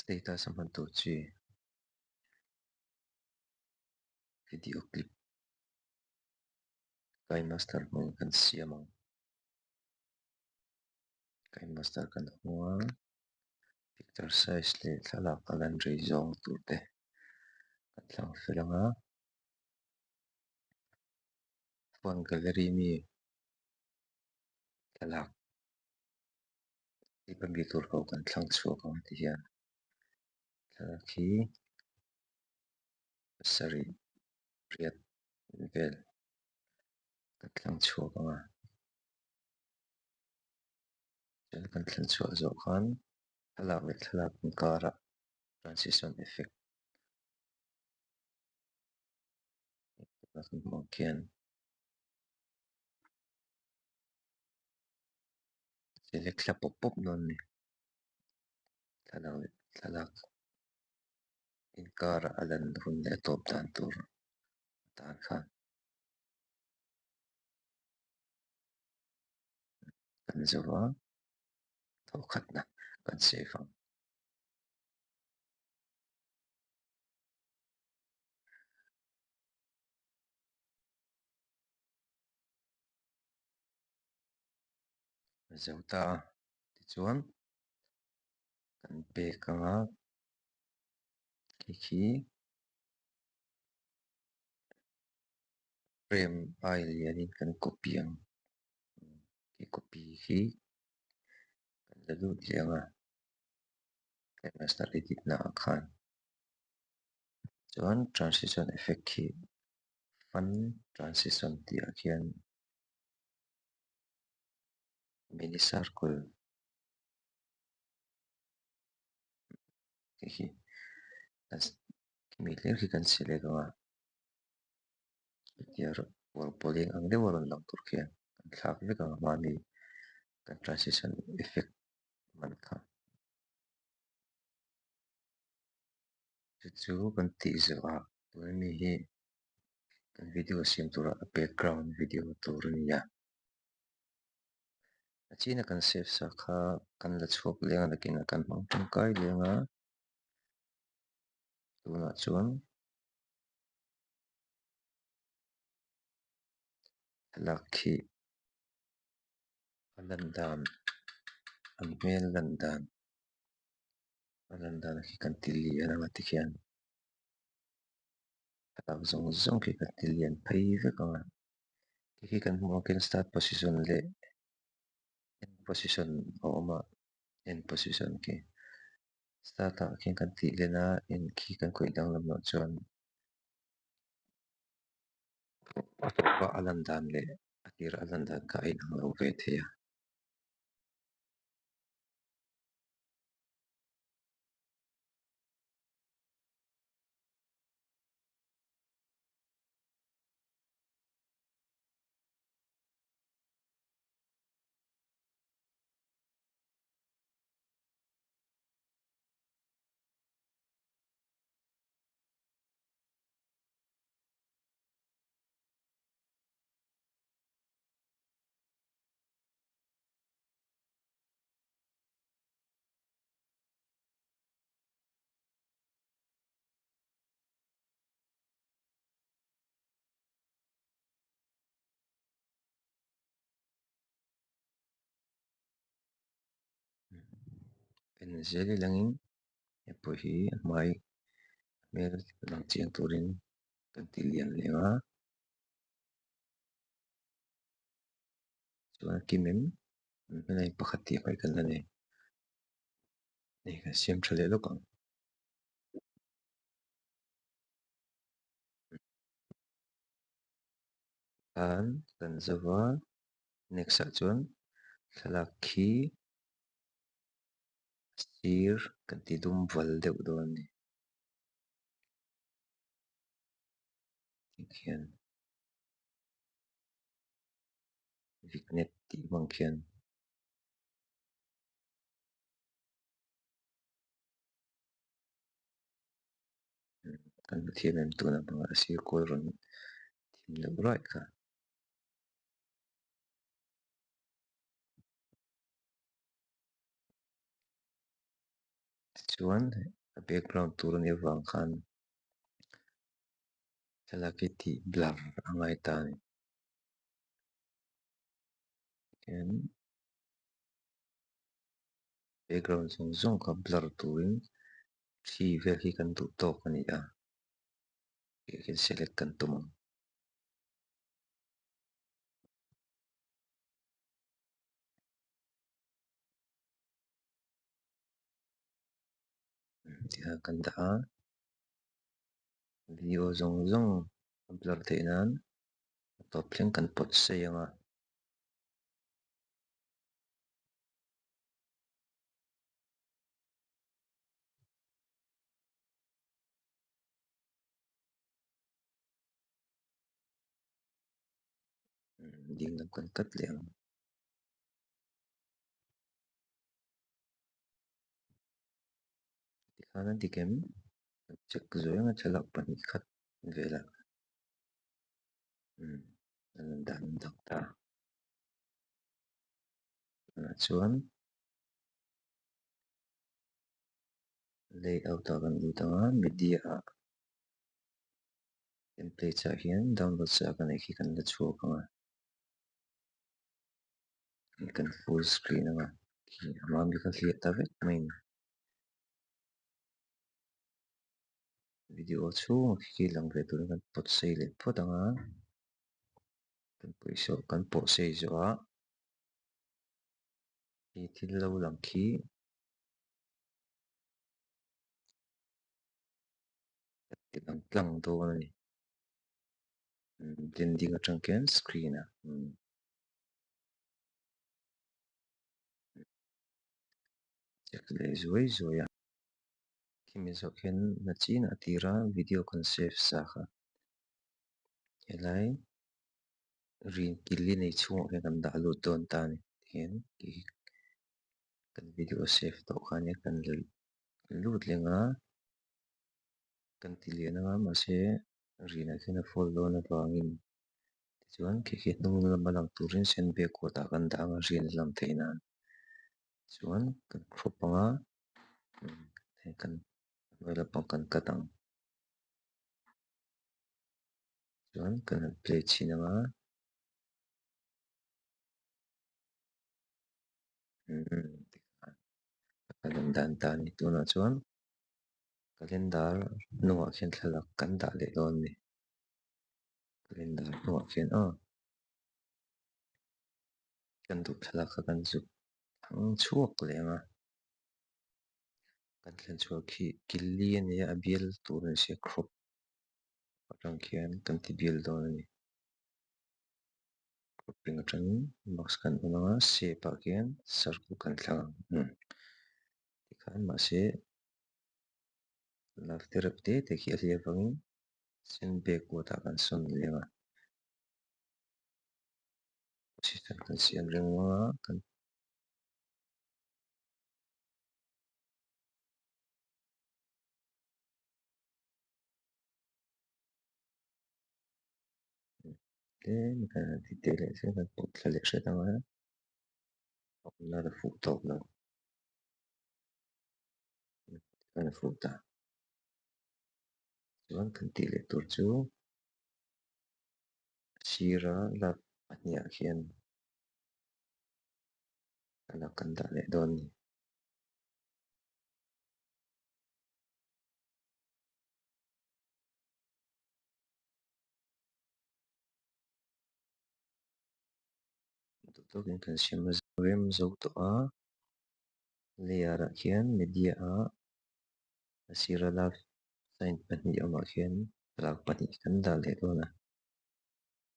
Status a hman tur chi video clip KineMaster hmangin kan siam ang. KineMaster kan hmu a, picture size leh thlalak a lan rei zawng tur te kan thlang fel ang a. Phone gallery mi thlalak clip a mi tur ho kan thlang chhuak ang ti hian thlalak hi pasarih riat vel kan thlang chhuak ang a chuan kan thlan chhuah zawh khan thlalak leh thlalak inkarah transition effect kan hmuh ang khian select thla pawp pawp dawn a ni thlalak leh thlalak inkarah a lan hun leh a tawp dan tur atan khan kan zo a thawhkhatna kan save ang. Zo ta a tichuan kan pek ang a khi khi frame ai lianin kan copy ang khi copy khi kan la lut leh ang a master edit na ah khan chuan transition effect khi fun transition tih ah khian mini circle tih hi khimi hlir khi kan select ang a chutia pawl pawl eng ang deuh a rawn lang tur khian kan thlak vek ang a hmani kan transition effect hman kha. Chu chu kan tih zawh ah tuna mi hi kan video siam tura a background video tur a ni a. A china kan save sa kha kan la chhuak leng a nakinah kan hmang tangkai leng a tunah chuan thlalak khi a lan dan an hmel lan dan a lan dan khi kan ti lian ang a tikhian thlalak zawng zawng khi kan ti lian phei vek ang a khi khi kan hmuh ang khian start position leh end position a awm a end position khi start ah khian kan tih len a end khi kan khawih danglam loh chuan a tawpa a lan dan leh a tir a lan dan kha a inang lo ve thei a. En zel i langin he pawh hi a hmai hmel lang chiang turin kan ti lian leh ang a chuan a kim em hmel pakhat tih hmai kan la nei hei kan siam tha leh lawk ang. Khan kan zo va next ah chuan thlalak khi a sir kan ti dum val deuh dawn a ni tikhian vignette tih hmang khian. Kan hmu thiam em tuna hmangah a sir kawl rawn thim deuh ruai kha. Chuan a background tur a nih avang khan thlalak hi tih blur a ngai ta a ni. Tihian background zawng zawng kha blur turin thi vel hi kan duh tawk a ni a, tih hi select kan tum ang. Tihian kan dah a, video zawng zawng a blur theih nan a tawp thleng kan pawt sei ang a. Ding lam kan cut leh ang. Tikhan a dik em? Kan check zuai ang a thlalak pahnih khat velah. Umm a lan dan an dang ta. Tunah chuan layout ah kan lut ang a media ah templates ah hian download sa ka neih khi kan la chhuak ang a kan full screen ang a khi a hma ami kha hliah ta vek mai a ni. Video chhungah khi khi lang ve turin kan pawt sei leh phawt ang a kan pawisa kan pawh sei zawh a khi thil lo lang khi kan ti lang tlang dawn a ni blending atang khian screen ah check leh zuai zuai a. Khimi zawh khian nachin a tira video kan save sa kha helai rin kil i nei chhungah khian kan dah lut dawn ta a ni tihian kan video save tawh kha ania kan lut leng a kan ti lian anga mahse rinah khian a fall dawn avangin tichuan khi khi hnung lama lang turin sen backward ah kan dah anga rin a lang theih nan chuan kan crop anga hei kan hnuai lampang kan cut ang chuan kan han play chhin anga a lan dan ta a ni tunah chuan calendar hnungah khian thlalak kan dah leh dawn a ni calendar hnungah khian aw kan duh thlalak kha kan zuk thang chhuak leh ang a. Kan thlen chhuah khi killi a nia a bial tur a ni sia crop atang khian kan ti bial dawn a ni. Cropping atangin mask kan on ang a shape ah khian circle kan thlang ang umm tikhan mahse love te reuh te te khi a hliah avangin sen backward ah kan sawn leh ang a position kan siam reng ang a kan. Tlem kan han ti teh leh zel kan pawt thla leh hret ang a a awm nan a fuh tawp lo tikhan a fuh ta chuan kan tih leh tur chu a sira lap pahnih ah khian. Thlalak kan dah leh dawn a ni. Duh tawkin kan siam a rem zo tawh a, layer ah khian media ah a sira love sign pahnih awmah khian thlalak pahnih kan dah leh dawn a.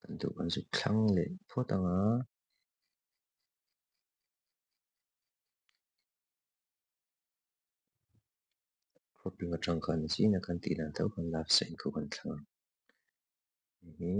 Kan duh kan zuk thlang leh phawt ang a. Cropping atang khan a zin a kan tih dan tho khan love sign khu kan thlang ang. Hei hi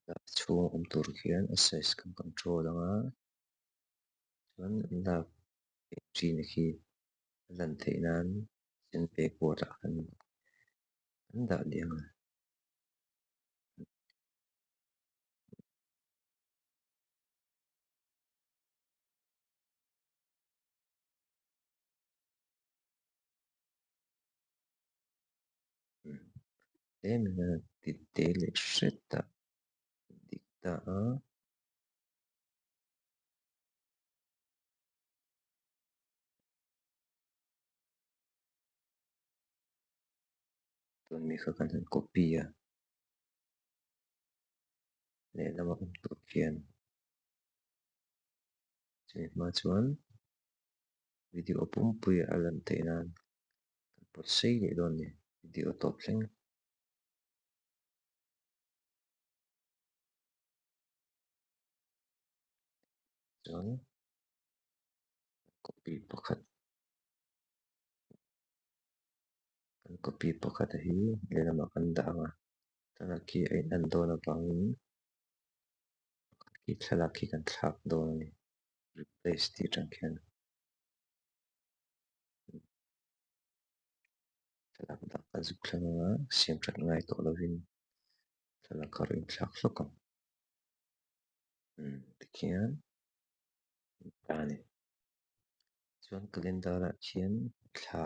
love chhung awm tur khian a size kan control ang a. Chuan love entry na khi a lan theih nan sen backward ah khan kan dah leh ang a. Tlemin a ti te leh hret a, dik ta a. Tun mi kha kan han copy a, lehlam a awm tur khian chumi hma chuan video pumpui a lan theih nan kan pawt sei leh dawn a ni video tawp thleng. Chuan copy pakhat kan copy pakhat hi lehlamah kan dah ang a thlalak khi a in an dawn avangin pakhat khi thlalak khi kan thlak dawn a ni replace tih atang khian. Thlalak dah ka zuk thleng anga siam that ngai tawh lovin thlalak kha a rawn inthlak hlawk ang. Umm tikhian ta a ni. Chuan calendar ah khian thla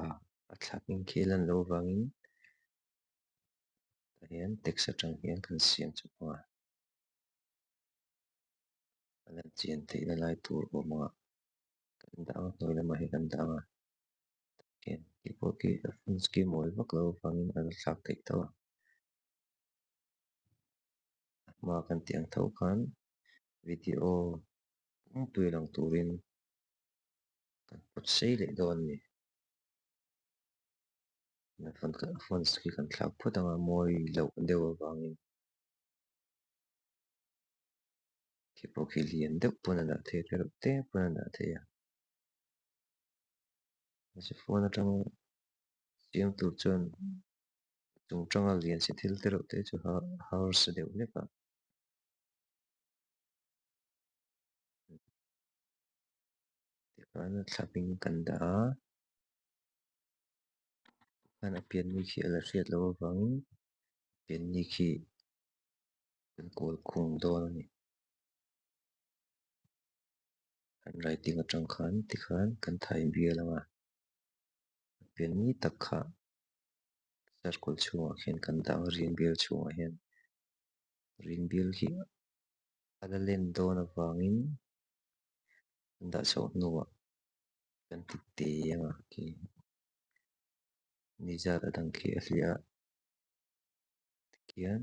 a thla hming khi a lan loh avangin tah hian text atang hian kan siam chawp ang a. A lan chian theihna lai tur awm ang a. Kan dah ang a hnuai lamah hian kan dah ang a. Khian tih pawh khi a fonts khi mawi vak lo avangin a la thlak theih tho a. A hma kan tih ang tho khan video pumpui lang turin kan pawt sei leh dawn a ni. A fonts khi kan thlak phawt ang a mawi loh deuh avangin khi pawh khi lian deuh pawn a dah theih a tereuh te pawn a dah theih a. Mahse phone atanga siam tur chuan chung tanga lian si thil te reuh te chu harsa deuh hlek a. Tikhan a thla hming kan dah a, khan a pianni khi a la hriat loh avangin pianni khi kan kawl khung dawn a ni. Handwriting atang khan tikhan kan thai bial ang a, a pianni tak kha circle chhungah khian kan dah ang a, rin bial chhungah hian rin bial hi a la len dawn avangin kan dah chhoh hnuah kan ti te ang a khi ni zat a dang khi a hliah a tikhian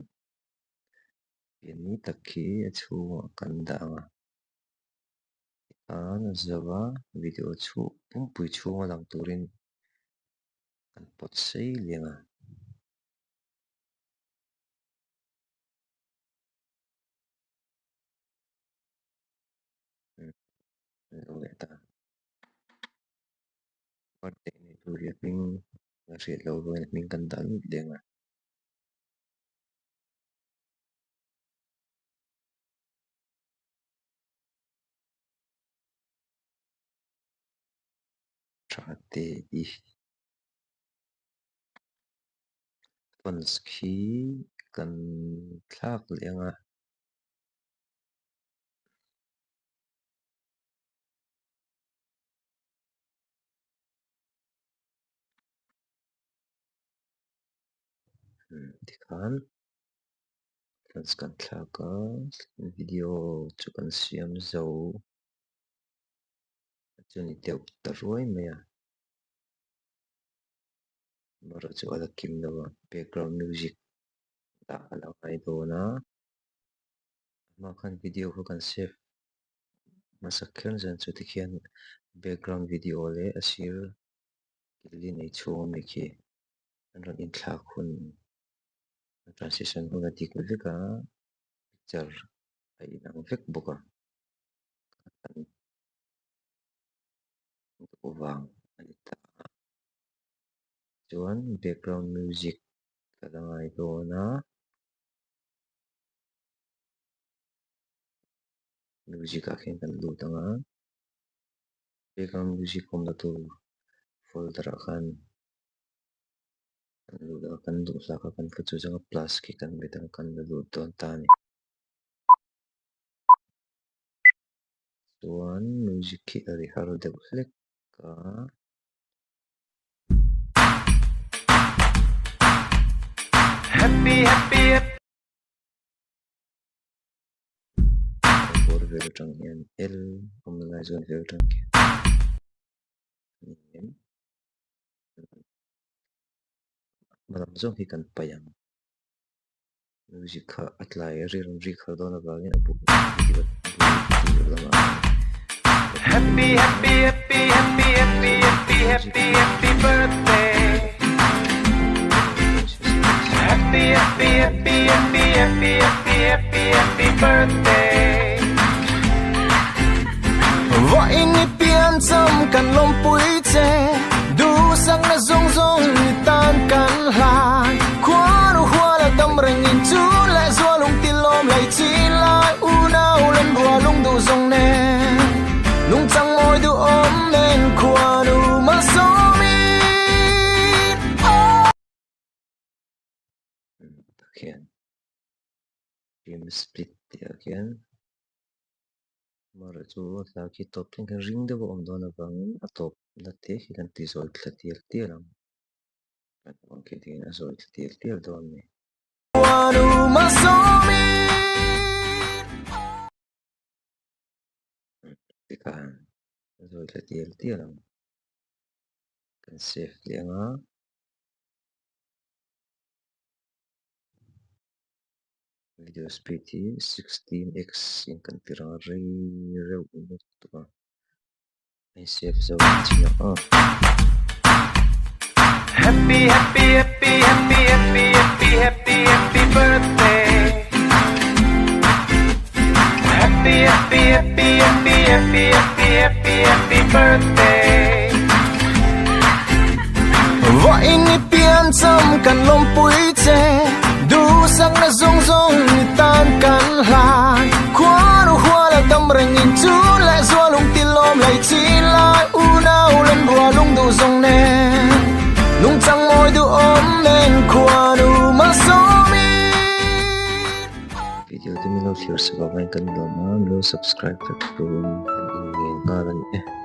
pianni tak khi a chhungah kan dah ang a. Tikhan a zo a, video chhuh pumpui chhunga lang turin kan pawt sei liang a. Umm an lo leh ta. Birthday nei tur hi a hming a hriat loh rualin a hming kan dah lut leng a. Tha te i fonts khi kan thlak leh ang a. Tikhan. Fonts kan thlak a video chu kan siam zo chu ni deuh ta ruai mai a amaherawh chu a la kim lo a background music dah a la ngai dawn a hma khan video kha kan save hmasak kher zan chu tikhian background video leh a sir kil hi nei chhung ami khi an rawn inthlak hun. Transition hun a dik vek a, picture a inang vek bawk a, kan duh vang a ni ta a. Chuan background music ka la ngai dawn a, music ah khian kan lut ang a, background music awmna tur folder ah khan. Kan lut a, kan duh hlak a, kan tlu chu zawng a plus khi kan bet ang kan la lut dawn ta a ni. Chuan music khi a ri har deuh hlek a. Happy happy happy. Kan bawr vel atang hian L awmna lai zawn vel atang khian a ni em? Hma lam zawng hi kan paih ang. Music kha a tlai a ri rawn rik har dawn avangin a buk bul lamah Happy happy happy happy happy happy happy happy birthday Happy happy happy happy happy happy happy happy birthday Vawiin i pian cham kan lawmpui che Duhsakna zawng zawng i tan kan hlan Khuanu huala dam reng in chu leh zual lung ti lawm lei chi lai Unau len rua lung duh zawng nen Nungchang mawi duhawm nen Khuanu malsawmin Oh. Tak hian trim split tih ah khian Amaherawh chu hla khi tawp thleng hian ring deuh a awm dawn avangin a tawp na te hi kan ti zawi thla tial tial ang. Kan hmuh khi tiin a zawi thla tial tial dawn a ni. Tikhan a zawi thla tial tial ang. Kan save leh ang a. Video speed hi 16x in kan ti rang a rei reuh lutuk a a in save zo ang chin ang aw. Happy happy happy happy happy happy happy happy birthday Happy happy happy happy happy happy happy happy birthday Vawiin i pian cham kan lawmpui che Duhsakna zawng zawng i tan kan hlan Khuanu huala dam reng in chu leh zual lung ti lawm lei chi lai Unau len rua lung duh zawng nen Nungchang mawi duhawm nen Khuanu malsawmin Video te min lo thlir sak avangin kan lawm a, min lo subscribe vek turin kan inngen nghal a ni e.